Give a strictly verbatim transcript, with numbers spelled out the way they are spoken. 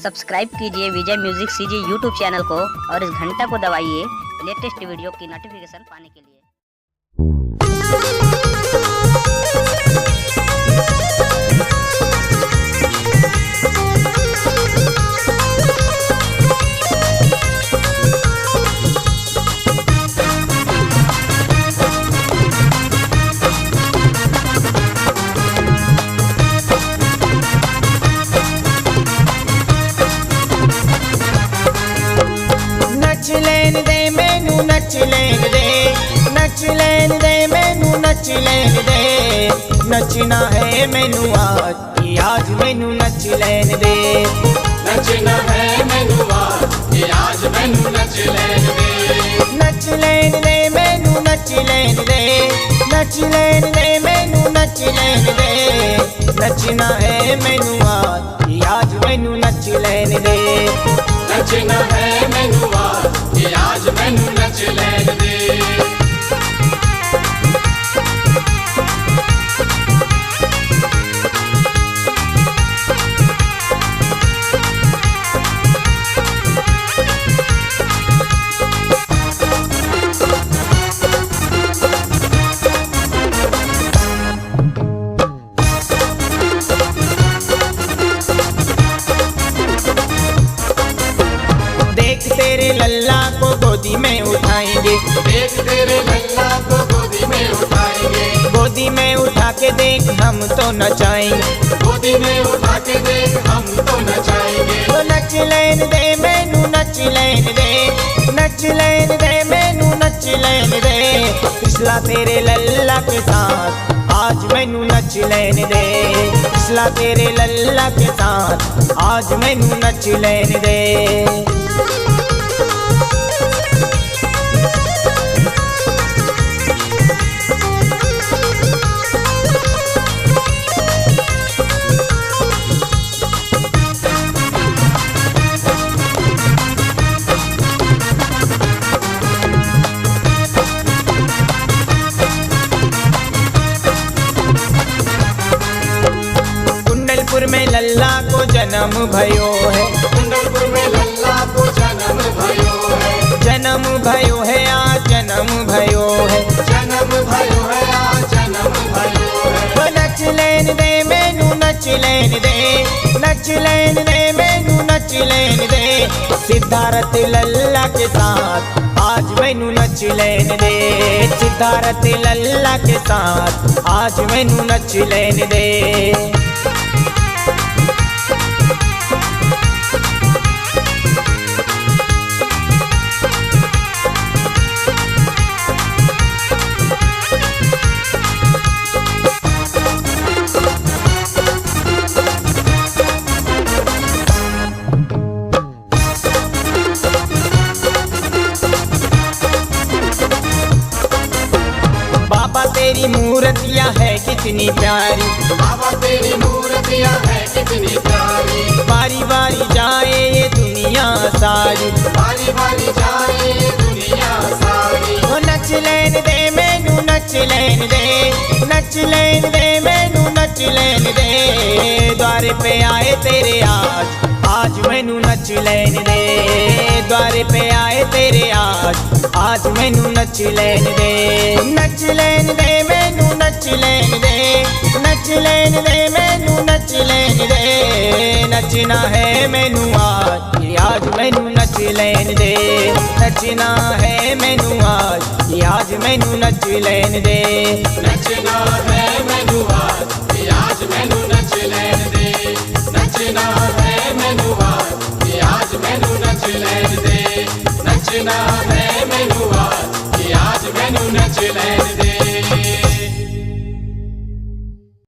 Subscribe कीजिए Vijay music CG YouTube channel को और इस घंटा को दबाइए लेटेस्ट वीडियो की नोटिफिकेशन पाने के लिए। नच लेन दे मैनू, नच लेन दे, नच लेन दे मैनू, नच लेन दे। नचना है मैनू आज, आज मैनू नच लेन दे। नचना है मैनू आज, आज मैनू नच लेन दे। नच लेन दे मैनू, नच लेन दे, नच लेन दे मैनू, नच लेन दे। नचना है मैनू आज, आज मैनू नच लेन दे। नचना है मैनू आज, आज मैनू नच लेन दे। देख तेरे लल्ला को गोदी में उठाएंगे। देख तेरे लल्ला को गोदी में उठाएंगे। गोदी में उठा के देख हम तो नचाएंगे। गोदी में उठा के देख हम तो नचाएंगे। तो नच लेन दे मैनू, नच लेन दे, नच लेन दे मैनू, नच लेन दे। पिछला तेरे लल्ला के साथ आज मैनू नच लेन दे। पिछला तेरे लल्ला के साथ आज मैनू नच लेन दे। कुंडलपुर में लल्ला को जन्म भयो है। कुंडलपुर में लल्ला को जन्म भयो है। जन्म भयो है, आज जन्म भयो है। जन्म भयो है, आज जन्म भयो है। वो नच लेन दे मैनू, नच लेन दे, नच लेन दे मैनू, नच लेन दे। सिद्धारथ लल्ला के साथ आज मैनू नच लेन दे। सिद्धारथ लल्ला के साथ आज मैनू नच लेन दे। बाबा तेरी मूर्तियां है कितनी प्यारी। बाबा तेरी मूर्तियां है कितनी प्यारी। बारी बारी जाए ये दुनिया सारी। बारी बारी जाए ये दुनिया सारी। ओ नच लेन दे मैनू, नच लेन दे, नच लेन दे मैनू, नच लेन दे। द्वार पे आए तेरे आज, आज मैनू नच लेन दे। द्वार पे आए तेरे आज, आज मैनू नच लेन दे। नच लेन दे मैनू, नच लेन दे, नच लेन दे मैनू, नच लेन दे। नचना है मैनू आज, आज मैनू नच लेन दे। नचना है मैनू आज, आज मैनू नच लेन दे। नचना है मैनू आज, आज मैनू नच लेन दे। नचना है मैनू आज, आज मैनू नच लेन दे। नचना है मैनू आज, आज मैनू नच लेन दे।